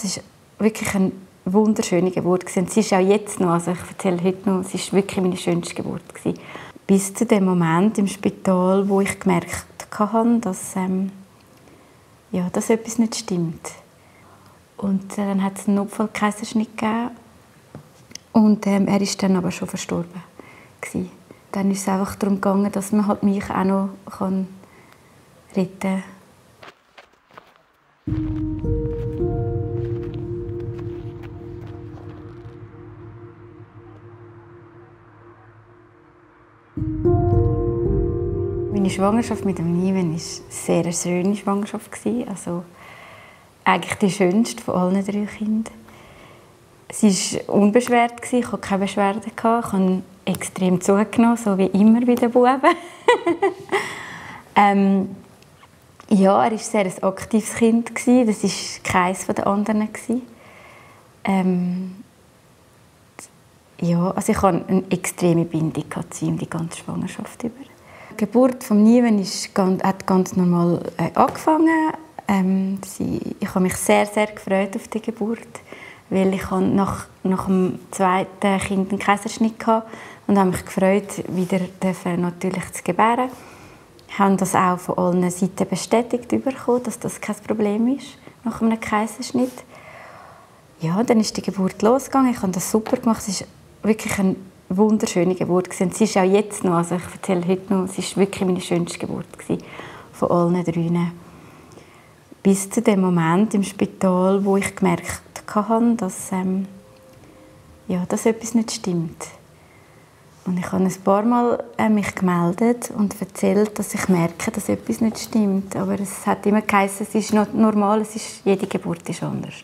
Es war wirklich eine wunderschöne Geburt. Und sie ist auch jetzt noch, also ich erzähle heute noch, es war wirklich meine schönste Geburt. Bis zu dem Moment im Spital, wo ich gemerkt habe, dass etwas nicht stimmt. Und dann hat es einen Notfall-Kaiserschnitt gegeben. Und er ist dann aber schon verstorben. Dann ist es einfach darum gegangen, dass man halt mich auch noch retten kann. Meine Schwangerschaft mit dem Niven war eine sehr schöne Schwangerschaft. Also eigentlich die schönste von allen 3 Kindern. Sie war unbeschwert, ich hatte keine Beschwerden. Ich habe extrem zugenommen, so wie immer bei den Buben. Ja, er war sehr ein aktives Kind. Das war keines der anderen. Ja, also ich hatte eine extreme Bindung zu ihm die ganze Schwangerschaft über. Die Geburt von Niven hat ganz normal angefangen. Ich habe mich sehr, sehr gefreut auf die Geburt, weil ich nach dem 2. Kind einen Kaiserschnitt hatte und habe mich gefreut, wieder natürlich zu gebären. Ich habe das auch von allen Seiten bestätigt bekommen, dass das kein Problem ist nach einem Kaiserschnitt. Ja, dann ist die Geburt losgegangen. Ich habe das super gemacht. Es war wirklich eine wunderschöne Geburt. Und sie ist auch jetzt noch, also ich erzähle heute noch, es war wirklich meine schönste Geburt von allen 3. Bis zu dem Moment im Spital, wo ich gemerkt habe, dass etwas nicht stimmt. Und ich habe ein paar Mal mich gemeldet und erzählt, dass ich merke, dass etwas nicht stimmt. Aber es hat immer geheißen, es ist normal, jede Geburt ist anders.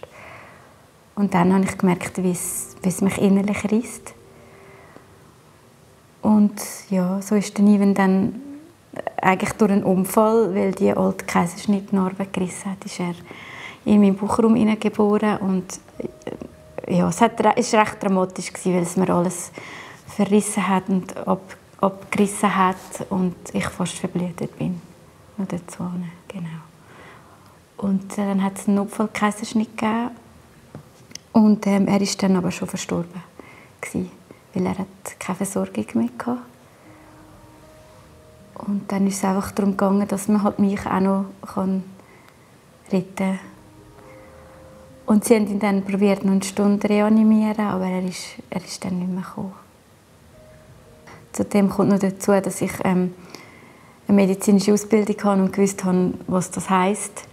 Und dann habe ich gemerkt, wie es mich innerlich reißt. Und ja, so ist der Niven dann eigentlich durch einen Unfall, weil die alte Kaiserschnittnarbe gerissen hat, ist er in meinen Bauchraum hineingeboren. Und ja, es war recht dramatisch, weil es mir alles verrissen hat und abgerissen hat und ich fast verblutet bin. Noch dazu, genau. Und dann hat es einen Notfall-Kaiserschnitt gegeben und er ist dann aber schon verstorben, weil er hat keine Versorgung mehr hatte. Und dann ist es einfach darum gegangen, dass man halt mich auch noch retten kann. Und sie haben ihn dann probiert, noch eine Stunde zu reanimieren, aber er ist dann nicht mehr gekommen. Zudem kommt noch dazu, dass ich eine medizinische Ausbildung habe und gewusst habe, was das heisst.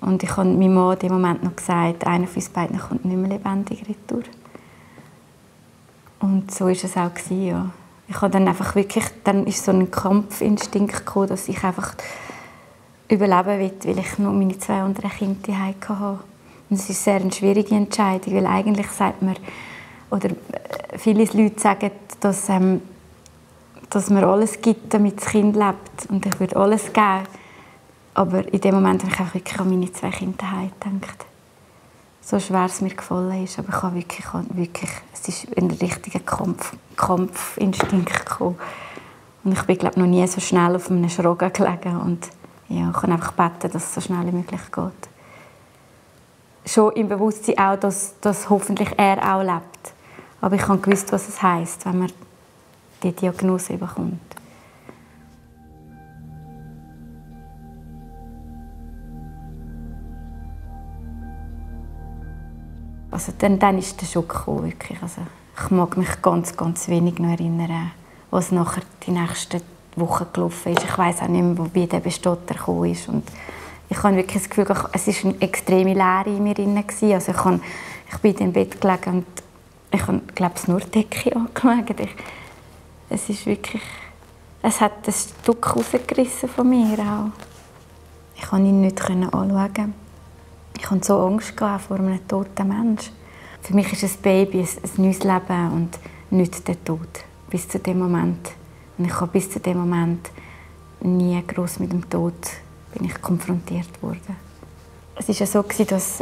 Und ich habe meinem Mann in dem Moment noch gesagt, einer von uns beiden kommt nicht mehr lebendig retour. Und so war es auch. Ja. Ich habe dann einfach wirklich, dann ist so ein Kampfinstinkt gekommen, dass ich einfach überleben will, weil ich noch meine 2 anderen Kinder zu Hause hatte. Und es ist sehr eine schwierige Entscheidung, weil eigentlich sagt man, oder viele Leute sagen, dass man alles gibt, damit das Kind lebt. Und ich würde alles geben. Aber in dem Moment habe ich auch wirklich an meine 2 Kinder gedacht. So schwer es mir gefallen ist. Aber ich habe wirklich es ist ein richtiger Kampfinstinkt gekommen. Und ich bin, glaube ich, noch nie so schnell auf einem Schrogen gelegen. Und ja, ich kann einfach beten, dass es so schnell wie möglich geht. Schon im Bewusstsein auch, dass hoffentlich er auch lebt. Aber ich habe gewusst, was es heisst, wenn man die Diagnose bekommt. Also dann ist der Schock gekommen, wirklich. Also ich mag mich ganz, ganz wenig noch erinnern, was nachher die nächsten Wochen gelaufen ist. Ich weiss auch nicht mehr, wie der Bestotter gekommen ist. Und ich habe wirklich das Gefühl, es war eine extreme Leere in mir drin. Also ich bin im Bett gelegen und ich habe, glaube ich, nur die Decke angeschaut. Es ist wirklich, es hat ein Stück rausgerissen von mir auch. Ich konnte ihn nicht anschauen. Ich hatte so Angst vor einem toten Menschen. Für mich ist ein Baby ein neues Leben und nicht der Tod. Bis zu dem Moment. Und ich habe bis zu dem Moment nie gross mit dem Tod konfrontiert worden. Es war ja so, dass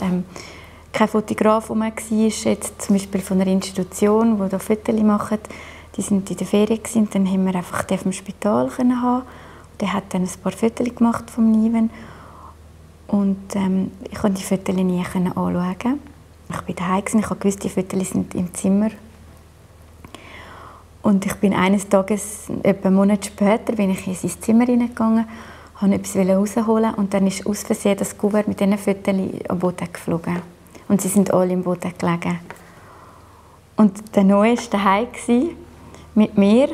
kein Fotograf war, jetzt zum Beispiel von einer Institution, die Fotos macht. Die waren in der Ferien und dann haben wir einfach den vom Spital haben. Der hat dann ein paar Fotos gemacht vom Niven. Und ich konnte die Fotos nie anschauen. Ich war daheim, ich wusste, die Fotos sind im Zimmer. Und ich bin eines Tages, etwa einen Monat später, bin ich in sein Zimmer hineingegangen, wollte etwas rausholen und dann ist aus Versehen das Kuvert mit diesen Fotos am Boden geflogen. Und sie sind alle im Boden gelegen. Und der Noe war daheim mit mir.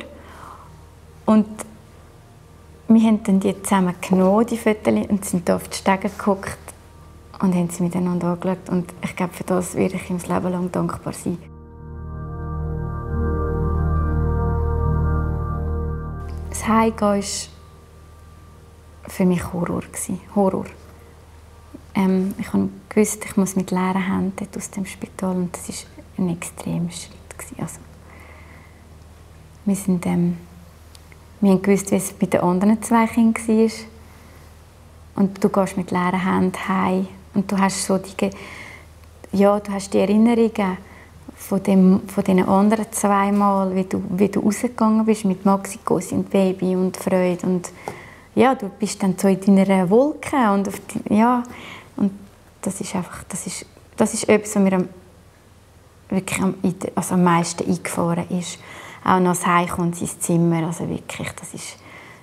Und wir haben dann die zusammen genommen, die Fotos, und sind hier auf die Stege geguckt und haben sie miteinander angeschaut. Und ich glaube, für das werde ich ihm das Leben lang dankbar sein. Das Heimgehen war für mich Horror. Horror. Ich wusste, ich muss mit leeren Händen aus dem Spital und das war ein extremer Schritt. Also, wir haben gewusst, wie es bei den anderen 2 Kindern war. Und du gehst mit leeren Händen heim und du hast so die Erinnerungen von den anderen 2 Mal, wie du rausgegangen bist mit Maxi, Cosi und Baby und Freude. Und ja, du bist dann so in deiner Wolke und und das ist etwas, was mir wirklich am meisten eingefahren ist. Auch noch das Heimkommen ins Zimmer, also wirklich,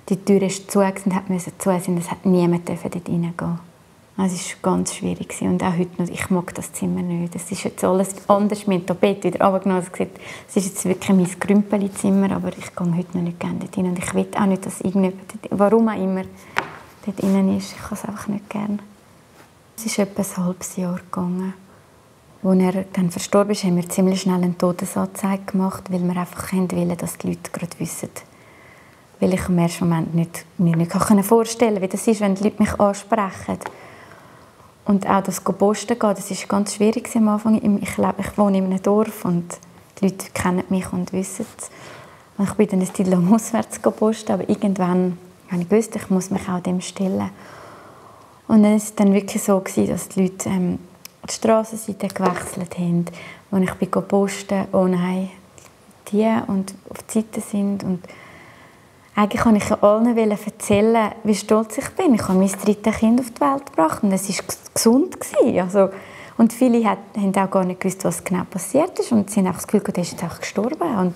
die Tür ist zu und musste zu sein, es hat niemand dort reingehen. Also es war ganz schwierig und auch heute noch, ich mag das Zimmer nicht. Es ist jetzt alles anders, mit dem Bett wieder runtergenommen. Es ist jetzt wirklich mein Grümpeli-Zimmer, aber ich gehe heute noch nicht gerne dort rein und ich will auch nicht, dass irgendjemand, warum auch immer, dort drin ist. Ich kann es einfach nicht gerne. Es ist etwa ein halbes Jahr gegangen. Als er dann verstorben ist, haben wir ziemlich schnell eine Todesanzeige gemacht, weil wir einfach wollten, dass die Leute gerade wissen. Weil ich im ersten Moment mir nicht vorstellen konnte, wie das ist, wenn die Leute mich ansprechen. Und auch das Posten gehen, das war ganz schwierig am Anfang. Ich wohne in einem Dorf und die Leute kennen mich und wissen es. Und ich bin dann eine Zeit lang auswärts posten, aber irgendwann habe ich gewusst, ich muss mich auch dem stellen. Und dann war es dann wirklich so, dass die Leute die Strassenseite gewechselt haben, wo ich posten, oh nein, die und auf die Seite sind. Und eigentlich wollte ich allen erzählen, wie stolz ich bin. Ich habe mein 3. Kind auf die Welt gebracht und es war gesund. Also, und viele haben auch gar nicht gewusst, was genau passiert ist und sie haben einfach das Gefühl, er ist jetzt einfach gestorben. Und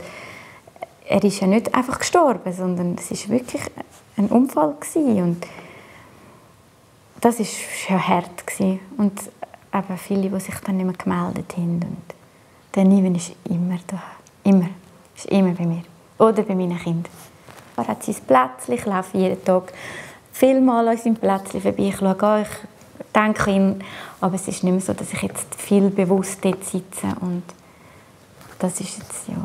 er ist ja nicht einfach gestorben, sondern es war wirklich ein Unfall. Und das war schon hart. Und eben viele, die sich dann nicht mehr gemeldet haben. Und der Niven ist immer da. Immer. Ist immer bei mir. Oder bei meinen Kindern. Er hat sein Plätzchen. Ich laufe jeden Tag vielmal an seinem Plätzchen vorbei. Ich schaue an, ich denke ihn. Aber es ist nicht mehr so, dass ich jetzt viel bewusst dort sitze. Und das ist jetzt, ja.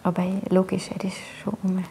Aber logisch, er ist schon rum.